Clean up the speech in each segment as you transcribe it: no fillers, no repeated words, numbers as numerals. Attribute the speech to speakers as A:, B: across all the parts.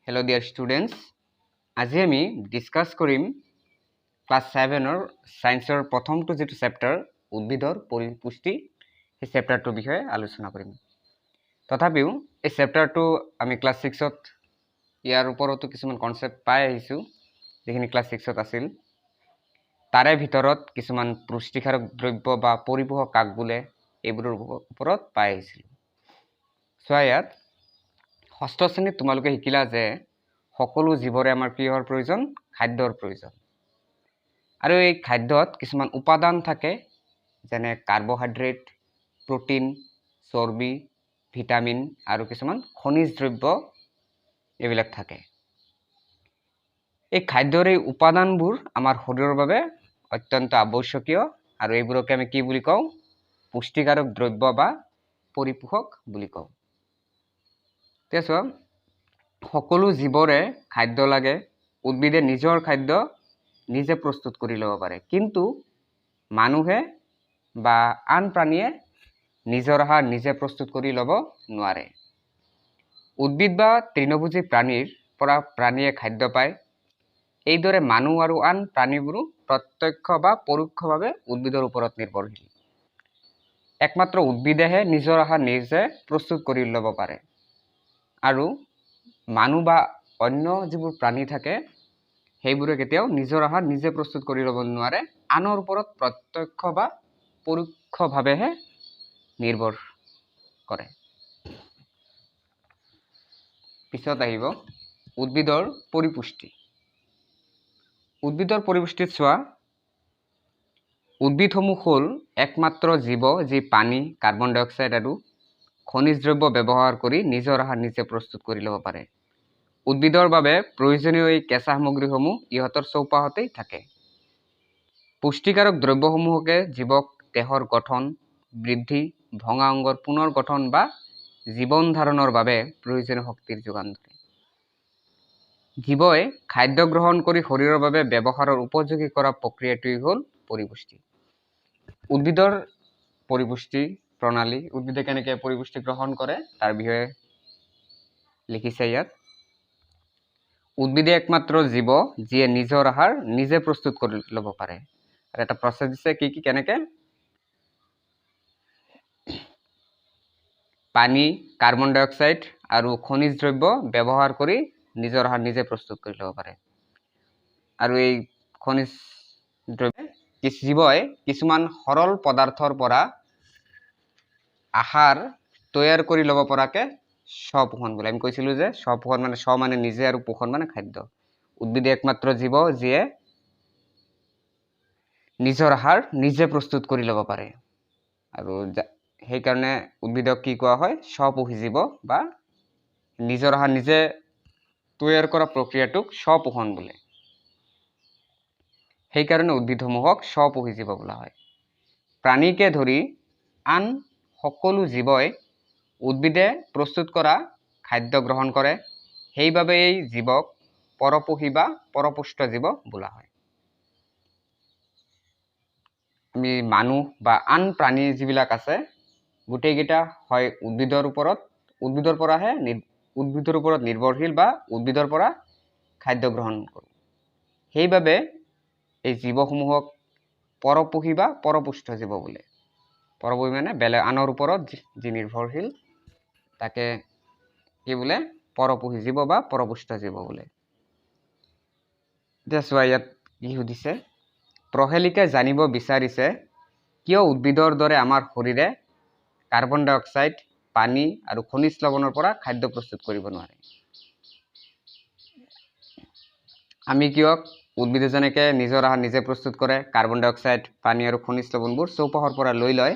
A: Hello' dear students, আজি আমি discuss কৰিম ক্লাছ ছেভেনৰ ছায়েন্সৰ প্ৰথমটো যিটো চেপ্টাৰ উদ্ভিদৰ পৰিপুষ্টি, সেই চেপ্টাৰটোৰ বিষয়ে আলোচনা কৰিম। তথাপিও এই চেপ্টাৰটো আমি ক্লাছ ছিক্সত ইয়াৰ ওপৰতো কিছুমান কনচেপ্ট পাই আহিছোঁ, যিখিনি ক্লাছ ছিক্সত আছিল। তাৰে ভিতৰত কিছুমান পুষ্টিকাৰক দ্ৰব্য বা পৰিপোষক কাক বোলে, এইবোৰৰ ওপৰত পাই আহিছিলোঁ। চোৱা, ইয়াত ষষ্ঠ শ্ৰেণীত তোমালোকে শিকিলা যে সকলো জীৱৰে আমাৰ কিহৰ প্ৰয়োজন? খাদ্যৰ প্ৰয়োজন। আৰু এই খাদ্যত কিছুমান উপাদান থাকে, যেনে কাৰ্বহাইড্ৰেট, প্ৰ'টিন, চৰ্বি, ভিটামিন আৰু কিছুমান খনিজ দ্ৰব্য এইবিলাক থাকে। এই খাদ্যৰ এই উপাদানবোৰ আমাৰ শৰীৰৰ বাবে অত্যন্ত আৱশ্যকীয় আৰু এইবোৰকে আমি কি বুলি কওঁ? পুষ্টিকাৰক দ্ৰব্য বা পৰিপোষক বুলি কওঁ। এতিয়া চোৱা, সকলো জীৱৰে খাদ্য লাগে। উদ্ভিদে নিজৰ খাদ্য নিজে প্ৰস্তুত কৰি ল'ব পাৰে, কিন্তু মানুহে বা আন প্ৰাণীয়ে নিজৰ আহাৰ নিজে প্ৰস্তুত কৰি ল'ব নোৱাৰে। উদ্ভিদ বা তৃণভোজী প্ৰাণীৰ পৰা প্ৰাণীয়ে খাদ্য পায়। এইদৰে মানুহ আৰু আন প্ৰাণীবোৰো প্ৰত্যক্ষ বা পৰোক্ষভাৱে উদ্ভিদৰ ওপৰত নিৰ্ভৰশীল। একমাত্ৰ উদ্ভিদেহে নিজৰ আহাৰ নিজে প্ৰস্তুত কৰি ল'ব পাৰে আৰু মানুহ বা অন্য যিবোৰ প্ৰাণী থাকে, সেইবোৰে কেতিয়াও নিজৰ আহাৰ নিজে প্ৰস্তুত কৰি ল'ব নোৱাৰে, আনৰ ওপৰত প্ৰত্যক্ষ বা পৰোক্ষভাৱেহে নিৰ্ভৰ কৰে। পিছত আহিব উদ্ভিদৰ পৰিপুষ্টি। উদ্ভিদৰ পৰিপুষ্টিত চোৱা, উদ্ভিদসমূহ হ'ল একমাত্ৰ জীৱ যি পানী, কাৰ্বন ডাই অক্সাইড আৰু খনিজ দ্ৰব্য ব্যৱহাৰ কৰি নিজৰ আহাৰ নিজে প্ৰস্তুত কৰি ল'ব পাৰে। উদ্ভিদৰ বাবে প্ৰয়োজনীয় এই কেঁচা সামগ্ৰীসমূহ ইহঁতৰ চৌপাশতেই থাকে। পুষ্টিকাৰক দ্ৰব্যসমূহকে জীৱক দেহৰ গঠন, বৃদ্ধি, ভঙা অংগৰ পুনৰ গঠন বা জীৱন ধাৰণৰ বাবে প্ৰয়োজনীয় শক্তিৰ যোগান ধৰে। জীৱই খাদ্য গ্ৰহণ কৰি শৰীৰৰ বাবে ব্যৱহাৰৰ উপযোগী কৰা প্ৰক্ৰিয়াটোৱেই হ'ল পৰিপুষ্টি। উদ্ভিদৰ পৰিপুষ্টি প্ৰণালী, উদ্ভিদে কেনেকৈ পৰিপুষ্টি গ্ৰহণ কৰে তাৰ বিষয়ে লিখিছে ইয়াত। উদ্ভিদে একমাত্ৰ জীৱ যিয়ে নিজৰ আহাৰ নিজে প্ৰস্তুত কৰি ল'ব পাৰে। আৰু এটা প্ৰচেছ দিছে, কি কি কেনেকৈ। পানী, কাৰ্বন ডাই অক্সাইড আৰু খনিজ দ্ৰব্য ব্যৱহাৰ কৰি নিজৰ আহাৰ নিজে প্ৰস্তুত কৰি ল'ব পাৰে। আৰু এই খনিজ দ্ৰব্য জীৱই কিছুমান সৰল পদাৰ্থৰ পৰা আহাৰ তৈয়াৰ কৰি ল'ব পৰাকে স্বপোষণ বোলে। আমি কৈছিলোঁ যে স্বপোষণ মানে স্ব মানে নিজে আৰু পোষণ মানে খাদ্য। উদ্ভিদে একমাত্ৰ জীৱ যিয়ে নিজৰ আহাৰ নিজে প্ৰস্তুত কৰি ল'ব পাৰে আৰু সেইকাৰণে উদ্ভিদক কি কোৱা হয়? স্বপোষী জীৱ বা নিজৰ আহাৰ নিজে তৈয়াৰ কৰা প্ৰক্ৰিয়াটোক স্বপোষণ বোলে। সেইকাৰণে উদ্ভিদসমূহক স্বপোষী জীৱ বোলা হয়। প্ৰাণীকে ধৰি আন সকলো জীৱই উদ্ভিদে প্ৰস্তুত কৰা খাদ্য গ্ৰহণ কৰে, সেইবাবে এই জীৱক পৰপোষী বা পৰপুষ্ট জীৱ বোলা হয়। আমি মানুহ বা আন প্ৰাণী যিবিলাক আছে, গোটেইকেইটা হয় উদ্ভিদৰ ওপৰত, উদ্ভিদৰ পৰাহে উদ্ভিদৰ ওপৰত নিৰ্ভৰশীল বা উদ্ভিদৰ পৰা খাদ্য গ্ৰহণ কৰোঁ। সেইবাবে এই জীৱসমূহক পৰপোষী বা পৰপুষ্ট জীৱ বোলে। পৰপোষী মানে বেলেগ আনৰ ওপৰত যি নিৰ্ভৰশীল, তাকে কি বোলে? পৰপোষী জীৱ বা পৰপুষ্ট জীৱ বোলে। এতিয়া চোৱা, ইয়াত কি সুধিছে? প্ৰহেলিকাই জানিব বিচাৰিছে কিয় উদ্ভিদৰ দৰে আমাৰ শৰীৰে কাৰ্বন ডাই অক্সাইড, পানী আৰু খনিজ লৱণৰ পৰা খাদ্য প্ৰস্তুত কৰিব নোৱাৰে। আমি কিয় উদ্ভিদে যেনেকৈ নিজৰ আহাৰ নিজে প্ৰস্তুত কৰে, কাৰ্বন ডাই অক্সাইড, পানী আৰু খনিজ লৱণবোৰ চৌপাশৰ পৰা লৈ লয়,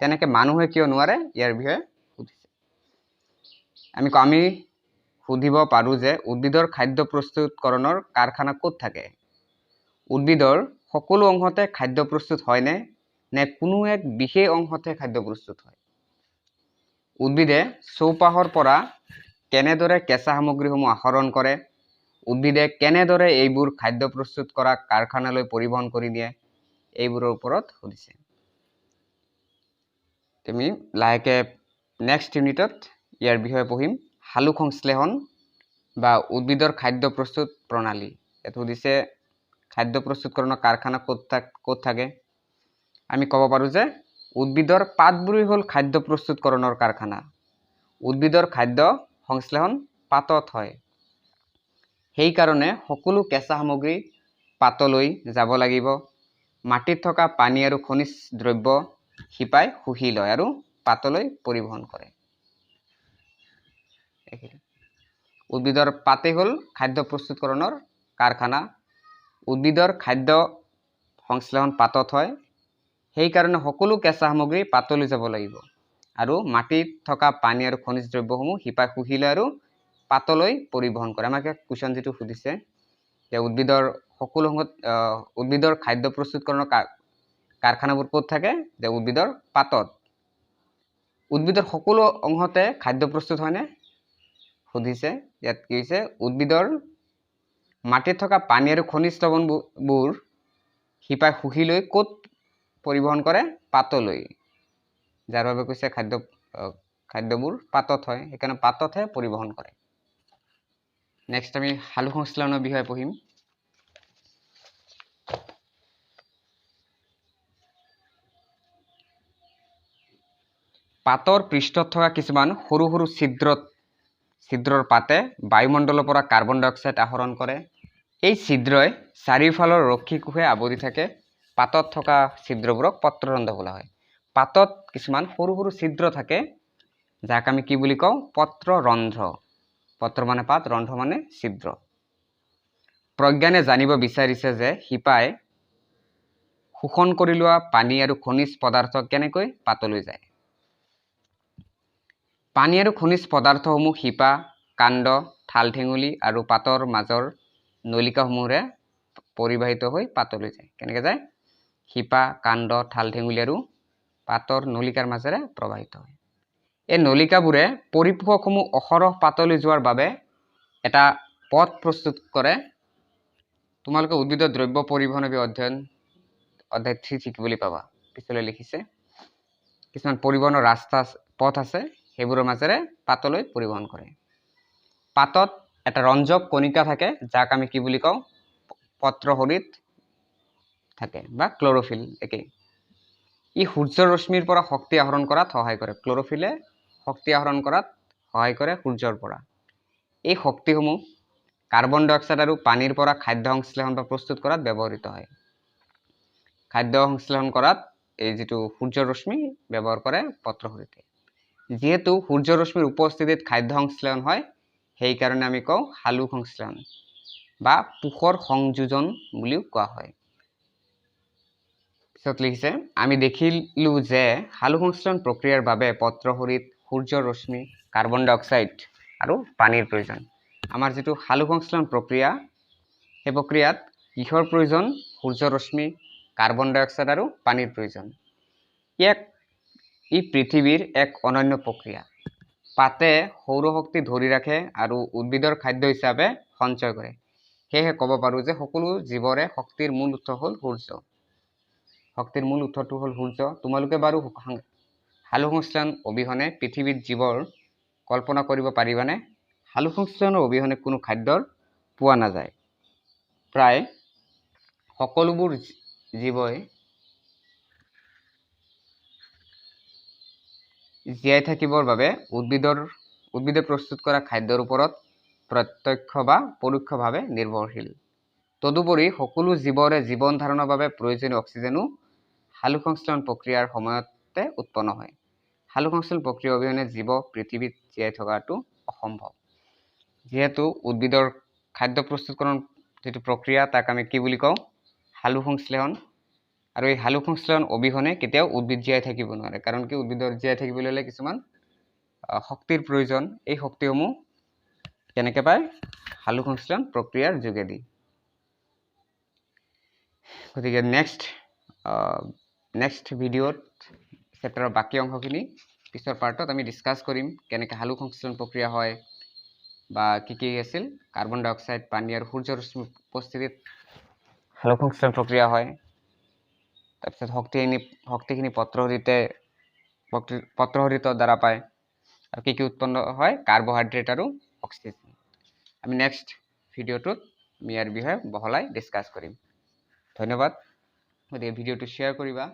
A: তেনেকৈ মানুহে কিয় নোৱাৰে, ইয়াৰ বিষয়ে সুধিছে। আমি সুধিব পাৰোঁ যে উদ্ভিদৰ খাদ্য প্ৰস্তুতকৰণৰ কাৰখানা ক'ত থাকে? উদ্ভিদৰ সকলো অংশতে খাদ্য প্ৰস্তুত হয়নে, নে কোনো এক বিশেষ অংশতহে খাদ্য প্ৰস্তুত হয়? উদ্ভিদে চৌপাশৰ পৰা কেনেদৰে কেঁচা সামগ্ৰীসমূহ আহৰণ কৰে? উদ্ভিদে কেনেদৰে এইবোৰ খাদ্য প্ৰস্তুত কৰা কাৰখানালৈ পৰিবহণ কৰি নিয়ে? এইবোৰৰ ওপৰত সুধিছে। তুমি লাহেকৈ নেক্সট ইউনিটত ইয়াৰ বিষয়ে পঢ়িম। সালোক সংশ্লেষণ বা উদ্ভিদৰ খাদ্য প্ৰস্তুত প্ৰণালী। ইয়াত সুধিছে খাদ্য প্ৰস্তুতকৰণৰ কাৰখানা ক'ত থাকে। আমি ক'ব পাৰোঁ যে উদ্ভিদৰ পাতবোৰেই হ'ল খাদ্য প্ৰস্তুতকৰণৰ কাৰখানা। উদ্ভিদৰ খাদ্য সংশ্লেষণ পাতত হয়, সেইকাৰণে সকলো কেঁচা সামগ্ৰী পাতলৈ যাব লাগিব। মাটিত থকা পানী আৰু খনিজ দ্ৰব্য শিপাই শুহি লয় আৰু পাতলৈ পৰিবহণ কৰে। উদ্ভিদৰ পাতেই হ'ল খাদ্য প্ৰস্তুতকৰণৰ কাৰখানা। উদ্ভিদৰ খাদ্য সংশ্লেষণ পাতত হয়, সেইকাৰণে সকলো কেঁচা সামগ্ৰী পাতলৈ যাব লাগিব আৰু মাটিত থকা পানী আৰু খনিজ দ্ৰব্যসমূহ শিপাই শুহি লয় আৰু পাতলৈ পৰিবহণ কৰে। আমাক কুৱেশ্যন যিটো সুধিছে যে উদ্ভিদৰ সকলো উদ্ভিদৰ খাদ্য প্ৰস্তুতকৰণৰ কাৰখানাবোৰ ক'ত থাকে, যে উদ্ভিদৰ পাতত। উদ্ভিদৰ সকলো অংশতে খাদ্য প্ৰস্তুত হয়নে সুধিছে। ইয়াত কি হৈছে, উদ্ভিদৰ মাটিত থকা পানী আৰু খনিজ লৱণবোৰ শিপাই শুহি লৈ ক'ত পৰিবহণ কৰে, পাতলৈ। যাৰ বাবে কৈছে খাদ্যবোৰ পাতত হয়, সেইকাৰণে পাততহে পৰিবহণ কৰে। নেক্সট আমি সালোক সংশ্লেষণৰ বিষয়ে পঢ়িম। পাতৰ পৃষ্ঠত থকা কিছুমান সৰু সৰু ছিদ্ৰৰ পাতে বায়ুমণ্ডলৰ পৰা কাৰ্বন ডাই অক্সাইড আহৰণ কৰে। এই ছিদ্ৰই চাৰিওফালৰ ৰক্ষী কোষে আৱৰি থাকে। পাতত থকা ছিদ্ৰবোৰক পত্ৰৰন্ধ্ৰ বোলা হয়। পাতত কিছুমান সৰু সৰু ছিদ্ৰ থাকে, যাক আমি কি বুলি কওঁ, পত্ৰৰন্ধ্ৰ। পত্ৰ মানে পাত, ৰন্ধ্ৰ মানে ছিদ্ৰ। প্ৰজ্ঞানে জানিব বিচাৰিছে যে শিপাই শোষণ কৰি লোৱা পানী আৰু খনিজ পদাৰ্থ কেনেকৈ পাতলৈ যায়। পানী আৰু খনিজ পদাৰ্থসমূহ শিপা, কাণ্ড, ঠাল-ঠেঙুলি আৰু পাতৰ মাজৰ নলিকাসমূহেৰে পৰিবাহিত হৈ পাতলৈ যায়। কেনেকৈ যায়? শিপা, কাণ্ড, ঠাল-ঠেঙুলি আৰু পাতৰ নলিকাৰ মাজেৰে প্ৰবাহিত হয়। এই নলিকাবোৰে পৰিপোষকসমূহ অহৰহ পাতলৈ যোৱাৰ বাবে এটা পথ প্ৰস্তুত কৰে। তোমালোকে উদ্ভিদৰ দ্ৰব্য পৰিবহণৰ বিষয়ে অধ্যয়ন অধ্যায় 3 শিকিবলৈ পাবা। পিছলৈ লিখিছে কিছুমান পৰিবহণৰ ৰাস্তা পথ আছে, সেইবোৰৰ মাজেৰে পাতলৈ পৰিবহণ কৰে। পাতত এটা ৰঞ্জক কণিকা থাকে, যাক আমি কি বুলি কওঁ, পত্ৰহৰিত থাকে বা ক্ল'ৰফিল একেই। ই সূৰ্যৰ ৰশ্মিৰ পৰা শক্তি আহৰণ কৰাত সহায় কৰে। ক্ল'ৰফিলে শক্তি আহৰণ কৰাত সহায় কৰে সূৰ্যৰ পৰা। এই শক্তিসমূহ কাৰ্বন ডাই অক্সাইড আৰু পানীৰ পৰা খাদ্য সংশ্লেষণ বা প্ৰস্তুত কৰাত ব্যৱহৃত হয়। খাদ্য সংশ্লেষণ কৰাত এই যিটো সূৰ্যৰ ৰশ্মি ব্যৱহাৰ কৰে পত্ৰহৰিতে। যিহেতু সূৰ্যৰ ৰশ্মিৰ উপস্থিতিত খাদ্য সংশ্লেষণ হয়, সেইকাৰণে আমি কওঁ সালোক সংশ্লেষণ বা পোহৰ সংযোজন বুলিও কোৱা হয়। পিছত লিখিছে, আমি দেখিলোঁ যে সালোক সংশ্লেষণ প্ৰক্ৰিয়াৰ বাবে পত্ৰহৰিত, সূৰ্যৰ ৰশ্মি, কাৰ্বন ডাই অক্সাইড আৰু পানীৰ প্ৰয়োজন। আমাৰ যিটো সালোক সংশ্লেষণ প্ৰক্ৰিয়া, সেই প্ৰক্ৰিয়াত কিহৰ প্ৰয়োজন? সূৰ্যৰ ৰশ্মি, কাৰ্বন ডাই অক্সাইড আৰু পানীৰ প্ৰয়োজন। ই পৃথিৱীৰ এক অনন্য প্ৰক্ৰিয়া। পাতে সৌৰশক্তি ধৰি ৰাখে আৰু উদ্ভিদৰ খাদ্য হিচাপে সঞ্চয় কৰে। সেয়েহে ক'ব পাৰোঁ যে সকলো জীৱৰে শক্তিৰ মূল উৎস হ'ল সূৰ্য। শক্তিৰ মূল উৎসটো হ'ল সূৰ্য। তোমালোকে বাৰু সালোক সংশ্লেষণ অবিহনে পৃথিৱীত জীৱৰ কল্পনা কৰিব পাৰিবানে? সালোক সংশ্লেষণৰ অবিহনে কোনো খাদ্যৰ পোৱা নাযায়। প্ৰায় সকলোবোৰ জীৱই জীয়াই থাকিবৰ বাবে উদ্ভিদে প্ৰস্তুত কৰা খাদ্যৰ ওপৰত প্ৰত্যক্ষ বা পৰোক্ষভাৱে নিৰ্ভৰশীল। তদুপৰি সকলো জীৱৰে জীৱন ধাৰণৰ বাবে প্ৰয়োজনীয় অক্সিজেনো সালোক সংশ্লেষণ প্ৰক্ৰিয়াৰ সময়তে উৎপন্ন হয়। সালোক সংশ্লেষণ প্ৰক্ৰিয়া অবিহনে জীৱ পৃথিৱীত জীয়াই থকাটো অসম্ভৱ। যিহেতু উদ্ভিদৰ খাদ্য প্ৰস্তুতকৰণ যিটো প্ৰক্ৰিয়া, তাক আমি কি বুলি কওঁ? সালোক সংশ্লেষণ। আৰু এই সালোক সংশ্লেষণ অবিহনে কেতিয়াও উদ্ভিদ জীয়াই থাকিব নোৱাৰে। কাৰণ কি, উদ্ভিদৰ জীয়াই থাকিবলৈ হ'লে কিছুমান শক্তিৰ প্ৰয়োজন। এই শক্তিসমূহ কেনেকৈ পায়? সালোক সংশ্লেষণ প্ৰক্ৰিয়াৰ যোগেদি। গতিকে নেক্সট ভিডিঅ'ত চেপ্টাৰৰ বাকী অংশখিনি পিছৰ পাৰ্টত আমি ডিছকাছ কৰিম, কেনেকৈ সালোক সংশ্লেষণ প্ৰক্ৰিয়া হয় বা কি কি আছিল, কাৰ্বন ডাই অক্সাইড, পানী আৰু সূৰ্যৰ ৰশ্মিৰ উপস্থিতিত সালোক সংশ্লেষণ প্ৰক্ৰিয়া হয়। তাৰপিছত শক্তিখিনি পত্ৰহৰিতৰ দ্বাৰা পায়। আৰু কি কি উৎপন্ন হয়? কাৰ্বহাইড্ৰেট আৰু অক্সিজেন। আমি নেক্সট ভিডিঅ'টোত আমি ইয়াৰ বিষয়ে বহলাই ডিছকাছ কৰিম। ধন্যবাদ। গতিকে ভিডিঅ'টো শ্বেয়াৰ কৰিবা।